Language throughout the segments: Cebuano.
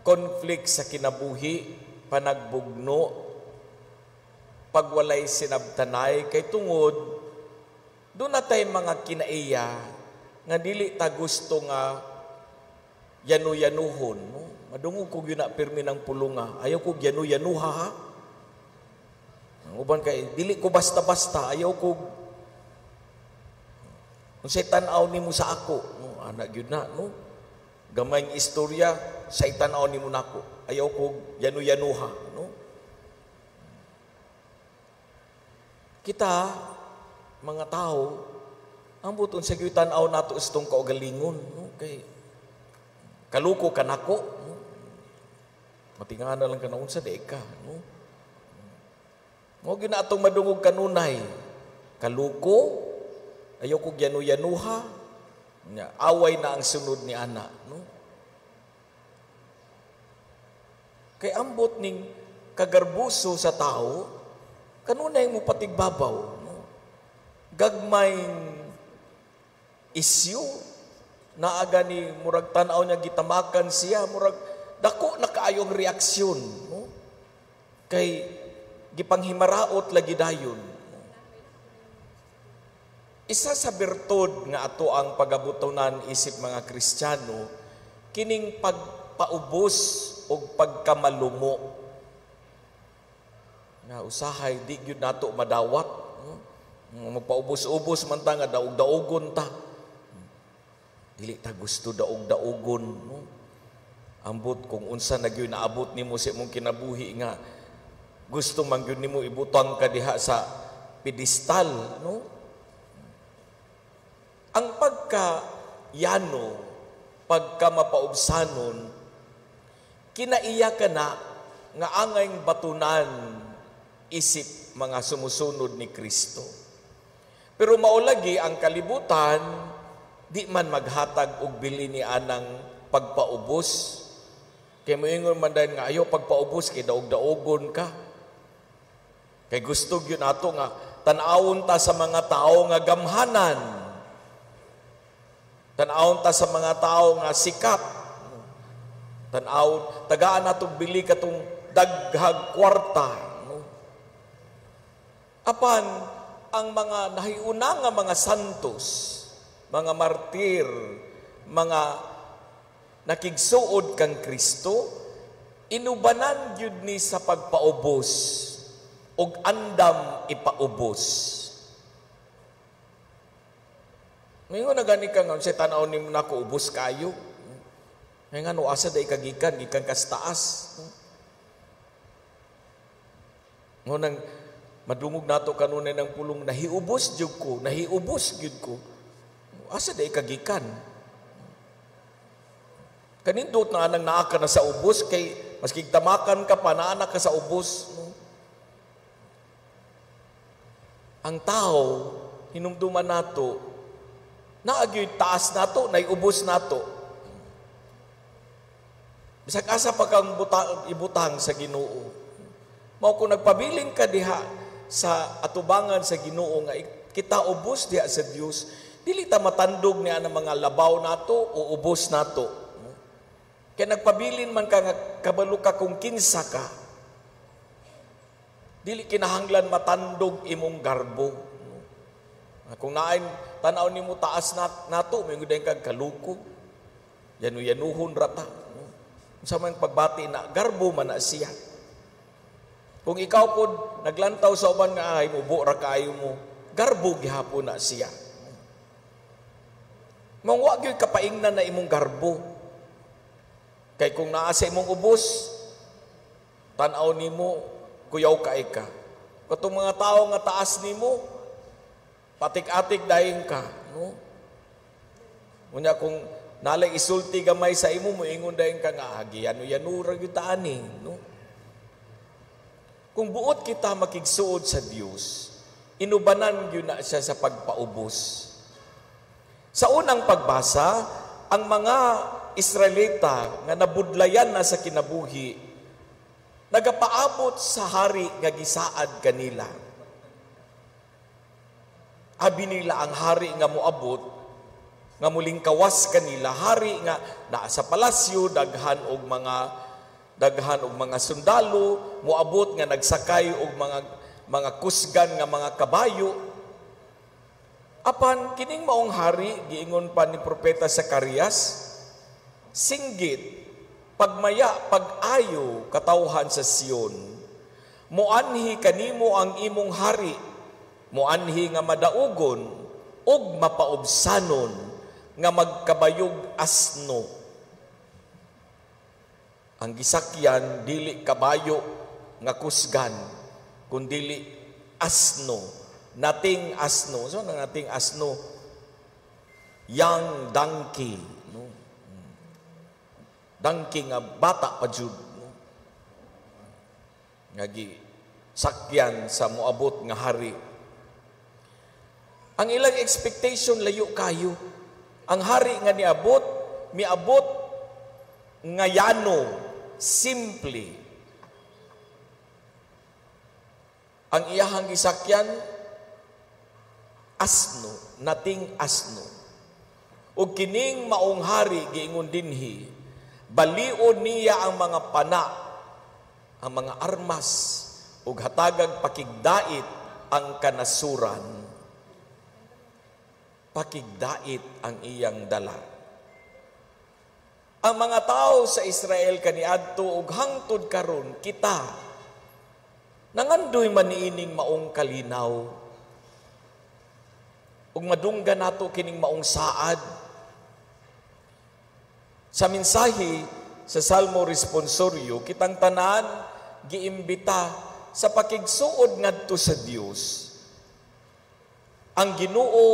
Conflict sa kinabuhi, panagbugno, pagwalay sinabtanay, kay tungod duna tay mga kinaiya nga dili ta gusto nga yanu-yanuhon, no? Madungog ko gyud na pirmi ng pulunga, "Ayaw ko yanu-yanuha ha." Ang uban kay dili ko basta-basta, ayaw ko unsay tan-aw nimo sa ako, no? Ana gyud na, no? Gamayng istorya sa tan-aw nimo nako. Ayaw ko yanu-yanuha, no? Kita mga tao, ambot unsa gyud tan-aw nato sa itong kaugalingon, no? Kay kaluko ka nako, no? Matingana lang ka na unsa di ka, no? Mao gyud na atong madungog kanunay. Kaluko, ayaw ko yanu-yanuha, nya, away na ang sunod ni ana, no? Kay ambot ning kagarbuso sa tao, kanunay mo patigbabaw, no? Gagmay isyu, naaga ni murag tan-aw niya gitamakan siya, murag dako na kaayong reaksyon, no? Kay gipanghimaraot lagi dayon. Isa sa bertud nga ato ang pagabutonan isip mga Kristiyano, kining pagpaubos og pagkamalumo. Nga usahay di gyud nato madawat, no? Magpaubos-ubos man ta nga daog-daogon ta. Dili ta gusto daog-daogon, no? Ambot kung unsa na gyud naabot nimo sa imong kinabuhi nga gusto man gyud nimo ibutang ka diha sa pedestal, no? Ang pagka yano, pagka mapaubsanon, kinaiya ka na nga angayng batunan isip mga sumusunod ni Kristo. Pero maulagi ang kalibutan, di man maghatag og bili ni anang pagpaubos. Kay moingon man dayon nga ayaw pagpaubos kay daog-daogon ka. Kay gusto gyud nato nga tan-awon ta sa mga tao nga gamhanan. Tan-awon ta sa mga tao nga sikat. Tan-awon, tagaan natong bili katong daghag kwarta, no? Apan ang mga nahiuna nga mga santos, mga martir, mga nakigsuod kang Kristo, inubanan gyud ni sa pagpaubos ug andam ipaubos. Ngayon na gani ka nga, sa tanaw nimo nako ubos kayo. Ngayon nga, no, asa day kagikan, gikan kas taas. Ngayon nang madungog nato kanunay ng pulong, nahiubos jud ko, nahiubos jud ko. Asa day kagikan? Kanindot na anang naa ka na sa ubos, kay maski tamakan ka pa, naa na ka sa ubos. No? Ang tao, hinumduman nato, naagyo'y taas nato, naiubos nato. Bisag asa pa kang ibutang sa Ginoo. Mao kung nagpabiling ka diha sa atubangan sa Ginoo nga kita ubos diha sa Dios, dili ta matandog niya ang mga labaw nato o ubos nato. Kaya nagpabilin man ka nga kabalo ka kung kinsa ka, dili kinahanglan matandog imong garbo. Kung naay tan-aw nimo taas nato, may nguday kag kaluko. Yanu-yanuhon rata. Unsa man pagbati na garbo man na siya. Kung ikaw pod naglantaw sa uban nga ay mubo ra kaayo mo, garbo gihapon na siya. Mong wa gyud kapaingnan na imong garbo. Kay kung naa sa imong ubos, tan-aw nimo kuyaw kay ka. Katong mga tawo nga taas nimo, patik-atik dayon ka, no? Unya kung nalay isulti gamay sa imo, moingon dayon ka nga giyanu-yanu ra gyud ta ani, no? Kung buot kita makigsuod sa Dios, inubanan gyud na siya sa pagpaubos. Sa unang pagbasa, ang mga Israelita nga nabudlayan na sa kinabuhi, nagapaabot sa hari nga gisaad kanila. Abi nila ang hari nga moabot, nga muling kawas kanila, hari nga naa sa palasyo, daghan og mga Daghan og mga sundalo, moabot nga nagsakay og mga kusgan nga mga kabayo. Apan kining maong hari, giingon pa ni Propeta Zacarias, "Singgit, pagmaya, pag-ayo, katawhan sa Sion. Moanhi kanimo ang imong hari, moanhi nga madaugon ug mapaubsanon nga magkabayog asno." Ang gisakyan dili kabayo nga kusgan, kundili asno, nating asno. So nating asno, young donkey, no? Donkey nga bata pa jud, no? Nga gisakyan sa moabot nga hari. Ang ilang expectation layo kayo. Ang hari nga niabot, miabot nga yano, simple. Ang iyahang gisakyan, asno, nating asno. Ug kining maong hari, giingon dinhi, balion niya ang mga pana, ang mga armas, ug hatagag pakigdait ang kanasuran. Pakigdait ang iyang dala. Ang mga tao sa Israel kaniadto ug hangtod karon kita nangandoy man niining maong kalinaw. Ug madunggan nato kining maong saad. Sa mensahe sa Salmo Responsorio, kitang tanan giimbita sa pakigsuod ngadto sa Dios. Ang Ginoo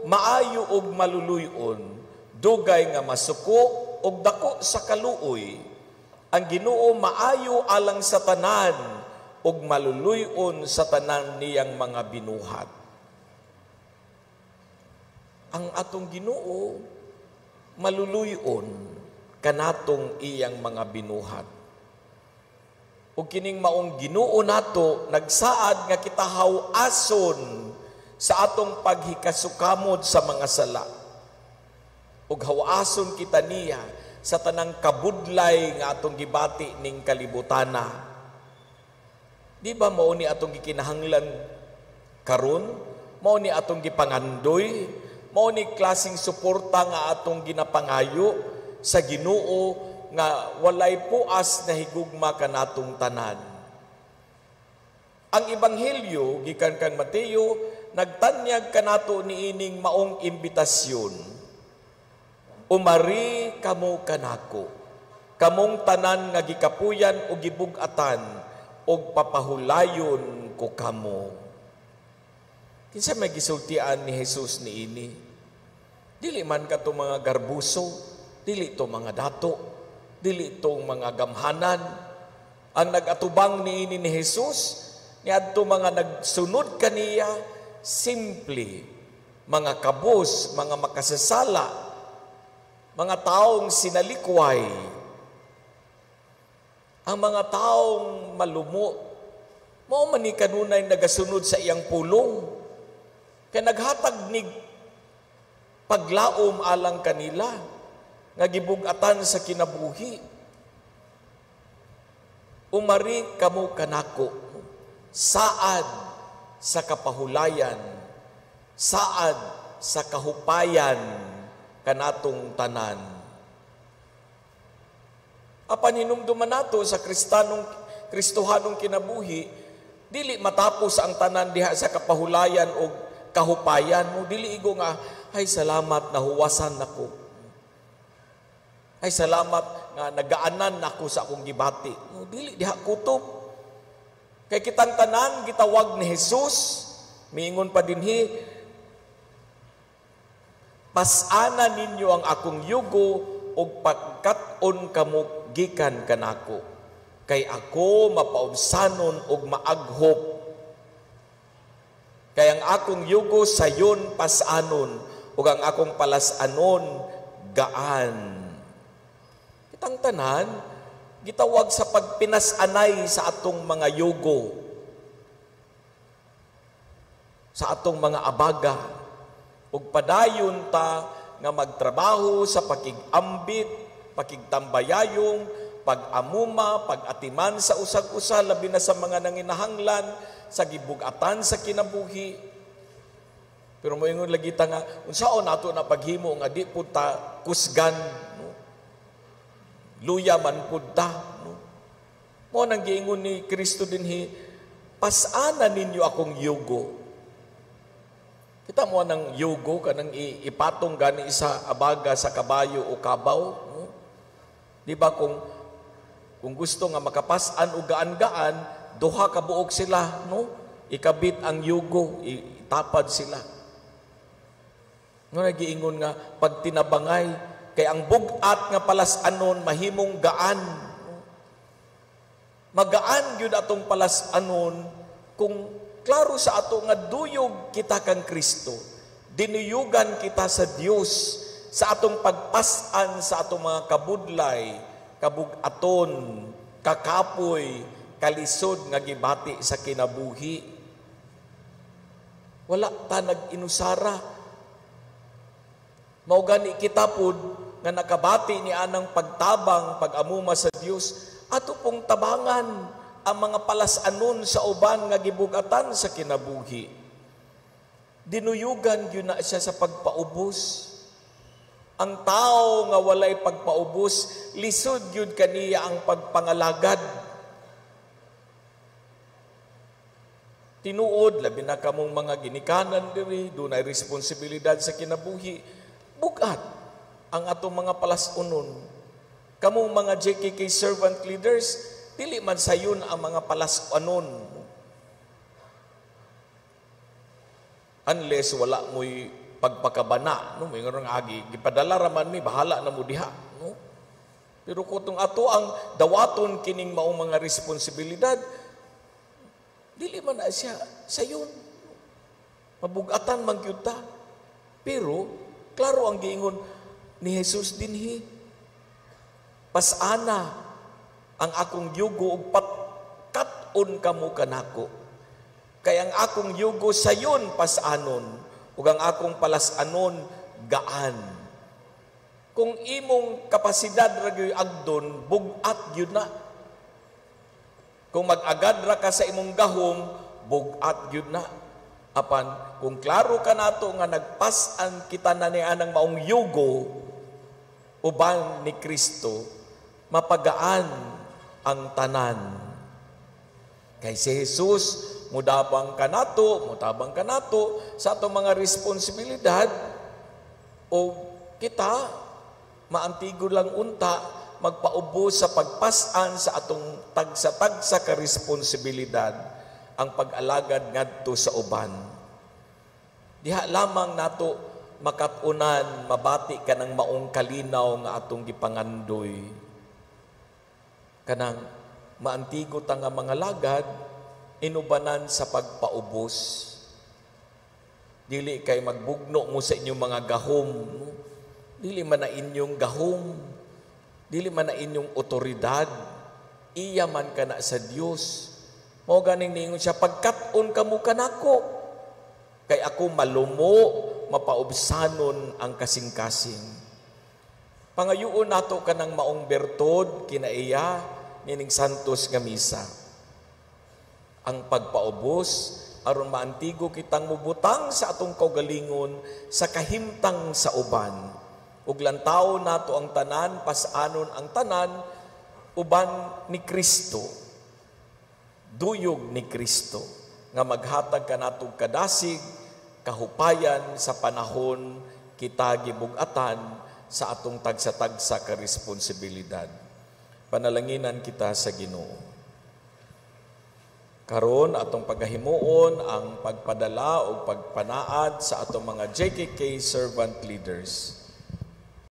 maayo og maluluy-on, dugay nga masuko og dako sa kaluoy. Ang Ginoo maayo alang sa tanan ug maluluy-on sa tanan niyang mga binuhat. Ang atong Ginoo maluluy-on kanatong iyang mga binuhat. Ug kining maong Ginoo nato nagsaad nga kita haw-ason sa atong paghikasukamod sa mga sala. Ug haw-ason kita niya sa tanang kabudlay nga atong gibati ning kalibutana. Di ba mao ni atong gikinahanglan karon? Mao ni atong gipangandoy? Mao ni klaseng suporta nga atong ginapangayo sa Ginoo nga walay puas na higugma kanatong tanan. Ang Ebanghelyo gikan kang Mateo nagtanyag kanato niining maong imbitasyon. "Umari kamo kanako, kamong tanan nga gikapuyan o gibug-atan, og papahulayon ko kamo." Kinsa may gisultian ni Jesus niini? Dili man kato mga garbuso, dili to mga dato, dili tong mga gamhanan. Ang nag-atubang niini ni Jesus, niadto mga nagsunod kaniya, simple, mga kabus, mga makasasala, mga taong sinalikway, ang mga taong malumo, mao man ni kanunay nagasunod sa iyang pulong. Kay naghatag ni paglaom alang kanila, nga gibug-atan sa kinabuhi. "Umari kamo kanako," saad sa kapahulayan, saad sa kahupayan kanatong tanan. Apan hinumduman nato sa Kristohanong kinabuhi, dili matapos ang tanan diha sa kapahulayan o kahupayan mo. Dili igo nga, "Ay salamat, nahuwasan nako. Ay salamat nga nagaanan nako sa akong gibati." No, dili diha kutob. Kay kitang tanan gitawag ni Jesus, miingon pa dinhi, "Pasana ninyo ang akong yugo ug pagkat-on kamo gikan kanako. Kay ako mapaubsanon ug maaghop. Kay ang akong yugo sayon pasanon ug ang akong palasanon gaan." Kitang tanan gitawag sa pagpinasanay sa atong mga yugo, sa atong mga abaga, ug padayon ta nga magtrabaho sa pakig-ambit, pakigtambayayong, pag-amuma, pag-atiman sa usag-usa, labi na sa mga nanginahanglan, sa gibugatan sa kinabuhi. Pero moingon lagi ta nga, unsaon nato na paghimo nga di pud ta kusgan, no? Luya man pud ta, no? Mao nang giingon ni Kristo dinhi, "Pasana ninyo akong yugo." Kita mo nang yugo kanang ipatong gani sa abaga sa kabayo o kabaw, no? Di ba kung gusto nga makapasan og gaan-gaan, duha ka buok sila, no? Ikabit ang yugo, itapad sila. No, nagiingon nga pagtinabangay kay ang bug-at nga palas-anon mahimong gaan. Magaan gyud atong palas-anon kung klaro sa ato nga duyog kita kang Kristo. Dinuyugan kita sa Dios sa atong pagpas-an sa atong mga kabudlay, kabugaton, kakapoy, kalisod nga gibati sa kinabuhi. Wala ta nag-inusara. Mao gani kita pud nga nakabati ni anang pagtabang, pag-amuma sa Dios, ato pong tabangan ang mga palas-anon sa uban nga gibugatan sa kinabuhi. Dinuyugan gyud na siya sa pagpaubos. Ang tao nga walay pagpaubos, lisod gyud kaniya ang pagpangalagad. Tinuod, labi na kamong mga ginikanan diri, dunay responsibilidad sa kinabuhi. Bugat ang atong mga palas-unon. Kamong mga JKK servant leaders, dili man sayon ang mga palas-unon. Unless wala mo'y pagpakabana, no, may nga agi gipadala ra man mi, bahala na mo diha, no? Pero kung ato ang dawaton kining maong mga responsibilidad, dili man na siya sayon. Mabugatan man gyud ta. Pero klaro ang giingon ni Jesus dinhi, "Pasana ang akong yugo ug patkat-on kamo kanako. Kay ang akong yugo sayon pasanon ug ang akong palas-anon gaan." Kung imong kapasidad ra gyud agdon, bug-at gyud na. Kung mag-agad ra ka sa imong gahom, bug-at gyud na. Apan kung klaro ka nato nga nagpas-an kita na ni anang maong yugo uban ni Kristo, mapagaan ang tanan. Kay si Jesus mudabang kanato, mutabang kanato sa atong mga responsibilidad, o kita maantigo lang unta magpaubos sa pagpas-an sa atong tagsa-tagsa ka responsibilidad ang pag-alagad ngadto sa uban. Diha lamang nato makatunan, mabati ka ng maong kalinaw nga atong gipangandoy. Kanang maantigo ta nga mga lagad, inubanan sa pagpaubos. Dili kay magbugno mo sa inyong mga gahom. Dili man na inyong gahom. Dili man na inyong otoridad. Iya man ka na sa Dios. Mao ganing niingon siya, "Pagkat-on kamo kanako, kay ako malumo, mapaubsanon ang kasing-kasing." Pangayuon nato kanang maong bertud kinaiya nining Santos nga Misa. Ang pagpaubos aron maantigo kitang mubutang sa atong kaugalingon sa kahimtang sa uban. Ug lantaw nato ang tanan, pasanon ang tanan uban ni Kristo. Duyog ni Kristo nga maghatag kanatog kadasig, kahupayan sa panahon kita gibug-atan sa atong tagsa-tagsa ka responsibilidad. Panalanginan kita sa Ginoo. Karon atong paghahimuon ang pagpadala o pagpanaad sa atong mga JKK servant leaders.